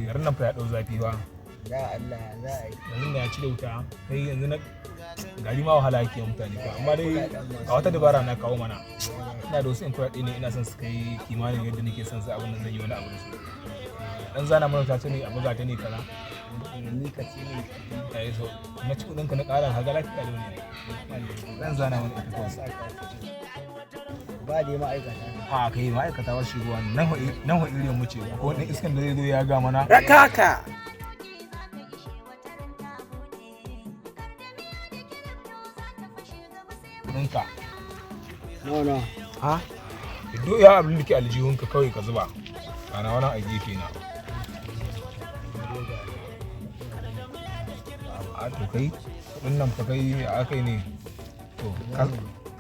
Garin nan fa ya dau zafi ba. Ya Allah, ya za a yi? Yanzu na ya ci da wuta. Kai, yanzu na gari ma wahala yake wa mutane fa. Amma dai a wata dabara na kawo mana. Ina da wasu 'yan kuɗaɗe ne, ina son su kai kimanin yadda nake son su, abin da zan yi wani abu da su. Dan zana mana ta ne a buga ta ne kaza. Ni ka ce ne. Ai so na ci kuɗin ka na ƙara ka ga lafiya da ne. Dan zana mana ita kawai. Sa ka ci. Ba dai ma'aikata. A kai, ma'aikata ba shigowa nan, nan ho iriyan mu ce ko wani iskan da zai zo ya ga mana. Rakaka. Kuɗinka. Nawa nawa? Ha, duk ya abin da ke aljihunka kawai ka zuba ana wani a gefe na. A to kai, kudin nan fa kai a aka yi ne to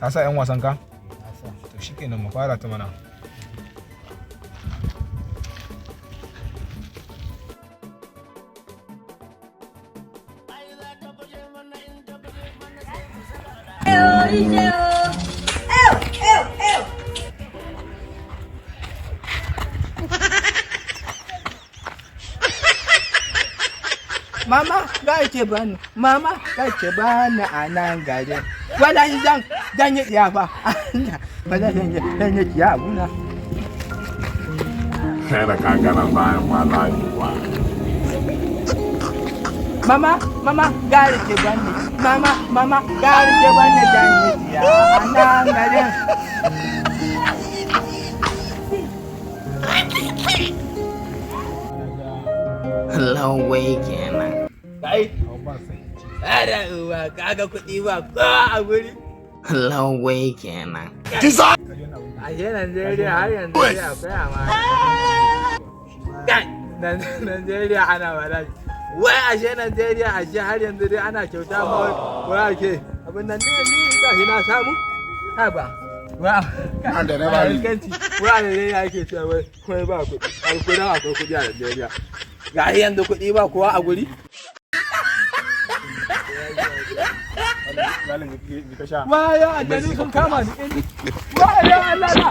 ka sa yan wasan ka. Na sa. To shikenan, mu fara ta mana. Mama ga ke bani, mama ga ke bani a nan gari. Wallahi zan yi tsiya fa. Wallahi zan yi tsiya abuna. Sai da ka gana bayan wallahi wa. Mama, mama ga ke bani, mama, mama ga ke bani, zan yi tsiya a nan garin. Lawai kenan. Kai, ba sai ara uwa kaga kuɗi ba kowa a guri. Lawai kenan. Ashe Najeriya har yanzu dai akwai amana. Kai, Najeriya ana bala'i. Wai ashe Najeriya ashe har yanzu dai ana kyauta ma wai ake. Abin nan ne ni ga shi na samu. Haba. Wa And they never leave. kanci. Wai a Najeriya ake cewa wai ba kuɗi. Alkudan akwai kuɗi a Najeriya. Ga shi yanzu kuɗi ba kowa a guri. Malam, ka sha. Waya aljanu sun kama ni. Waya Allah na.